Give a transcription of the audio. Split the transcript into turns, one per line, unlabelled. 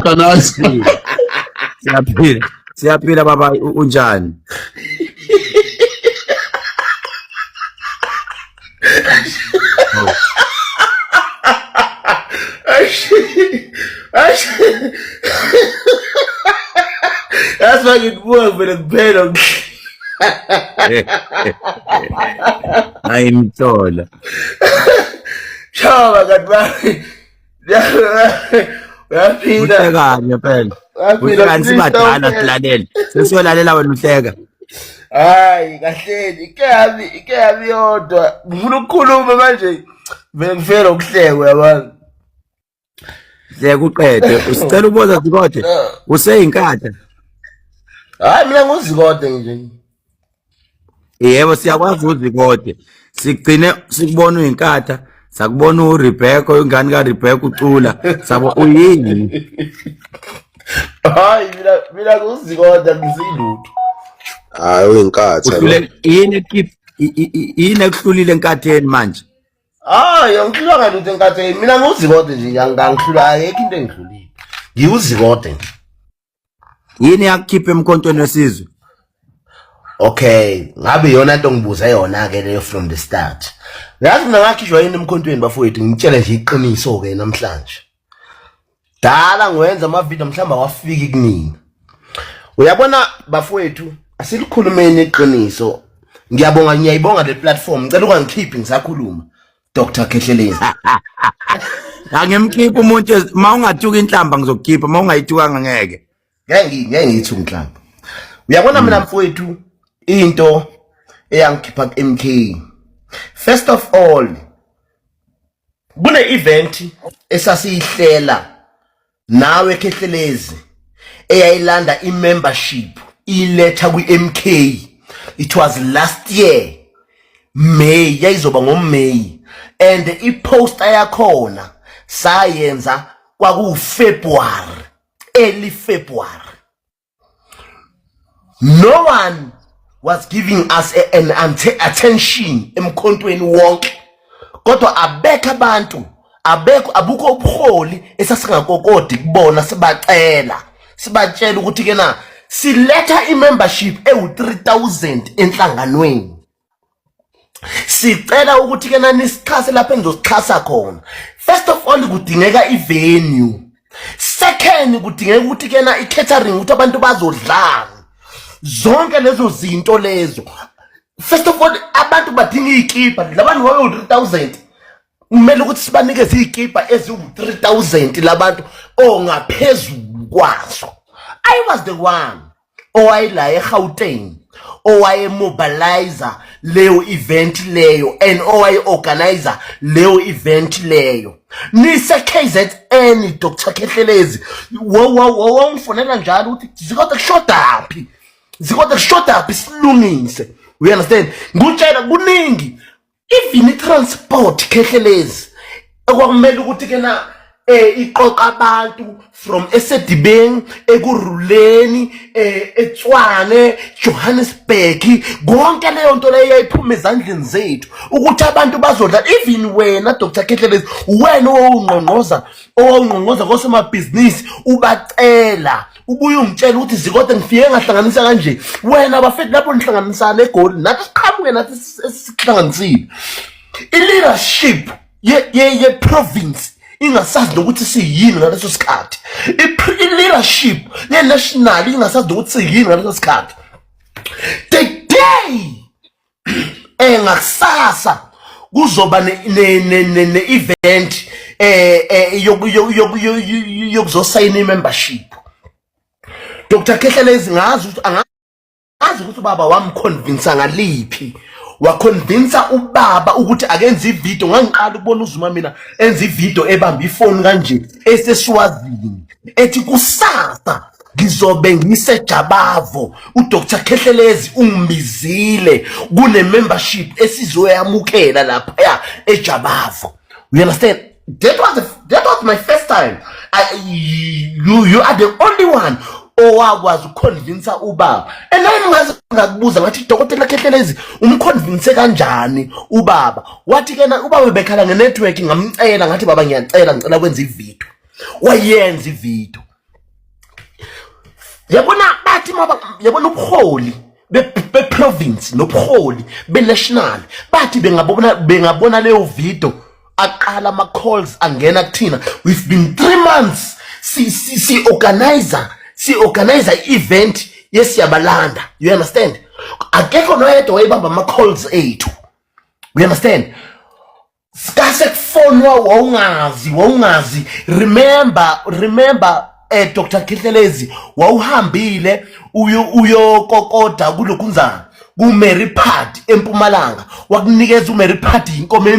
Qanazi.
Siyaphila. Siyaphila baba unjani?
Eish. Yazi mangikubuka vele kuphela.
Ayimthola.
Chaba kanti bami. Uyaphila.
Uhlekani ngempela.
Uyaphila.
Uhlekani sibadala silalele. Sesiyolalela wena uhleka.
Hayi kahleni ike yami ike yami yodwa. Ngifuna ukukhuluma manje. Vele ngifela ukuhleka uyabona.
Hleka uqede. Usicela ubuza Zikode. Useyinkatha.
Hayi mina nguzikode nje.
Yebo siyakwazi uZikode. Sigcine sikubona uyinkatha, sakubona uRebecca ingane kaRebecca ucula. Sabo uyini?
Hayi mina nguzikode ngizilutho.
Hayi uyinkatha lo.
Uhlule yini ekhipha yini ekuhlulile enkatheni manje?
Hayi angihlulanga lutho enkatheni. Mina nguzikode nje angihlula ayikho into engihlulile. Ngiwuzikode nje.
Yini yakukhipha emkhontweni wesizwe?
Okay, ngabe iyona nto ngibuze yona ke leyo from the start. Yazi mina ngakhishwa yini emkhontweni bafowethu ngitshele nje iqiniso ke namhlanje. Dala ngiwenza ama video mhlawumbe awafiki kunina. Uyabona bafowethu asilikhulumeni iqiniso. Ngiyabonga ngiyayibonga le platform. Ngicela ungangikhiphi ngisakhuluma. Dr. Khehlelezi.
Angimkhiphi umuntu uma ungathuka inhlamba ngizokukhipha, uma ungayithukanga ngeke.
Ngeke ngithuke inhlamba. Uyabona mina mfowethu into eyangikhipha ku-MK. First of all kune event esasiyihlela nawe Khehlelezi eyayilanda i-membership iletha kwi-MK. It was last year May, yayizoba ngoMay and i-poster yakhona sayenza kwakuwu-February, early February. No one was giving us an attention emkhontweni wonke, kodwa abekho abantu, abekho, abukho ubuholi esasingakokodi kubona, sibacela sibatshela ukuthi ke na siletha i-membership ewu-3000 enhlanganweni, sicela ukuthi ke nanisixhase lapho enizosixhasa khona. First of all kudingeka i-venue, second kudingeka ukuthi ke na i-catering, ukuthi abantu bazodlani, zonke lezo zinto lezo. First of all abantu badinga iy'kibha, labantu babe-3000 kumele ukuthi sibanikeze iy'kibha eziwu-3000 labantu ongaphezulu kwazo. I was the one owayela eGauteng owayemobilizer leyo event leyo and owaye-organizer leyo event leyo nise KZN. Dr Khehlelezi wawungifonela njalo ukuthi Zikode kushodaphi, Zikode kushodaphi, silungise. You understand? Ngutshela kuningi, even i-transport Khehlelezi ekwakumele ukuthi ke na iqoqa abantu from eSedibeng, Ekurhuleni, eTshwane, Johannesburg, konke leyo nto leyo yayiphuma ezandleni zethu ukuthi abantu bazodla. Even wena Dr Khehlelezi, wena owawungqongqoza kosomabhizinisi ubacela, ubuye ungitshela ukuthi Zikode ngifike ngahlanganisa kanje. Wena bafethu lapho nihlanganisana eGoli, nathi siqhamuke nathi esihlanganisile i-leadership ye-province ingasazi nokuthi siyini ngaleso sikhathi, i-leadership ye-national ingasazi nokuthi siyini ngaleso sikhathi. The day ngakusasa kuzoba ne-event yokuzosayina i-membership, Dr Khehlelezi, ngazi ukuthi angazi ukuthi ubaba wamconvince ngaliphi, waconvince ubaba ukuthi akenze ivideo. Ngangiqala ukubona uZuma mina enza ivideo ebamba ifoni kanje eseswazini ethi kusasa ngizobe ngiseJabavo, uDr Khehlelezi ungibizile, kune membership esizoyamukela lapha eJabavo. You understand? That was my first time. You are the only one owakwazi ukuconvince ubaba. And then ngaze ngakubuza ngathi Dokotela Khehlelezi umconvince kanjani ubaba? Wathi kena ubaba bekhala ngenetwork, ngamcela ngathi baba ngiyacela, ngicela kwenza ivideo. Wayenza ivideo. Yabona bathi maba yabona ubuholi be-province nobuholi be-national bathi bengabona bengabona leyo video, aqala ama-calls angena kuthina. We've been 3 months si si si organizer si organizer event yesiyabalanda, you understand? Akekho noyedwa wayebamba ama-calls ethu, you understand? Kase kufonwa, wawungazi. Remember, Dr Khehlelezi, wawuhambile uyo uyokokoda kulokunzana ku Mary Pad eMpumalanga, wakunikeza uMary Pad inkomo.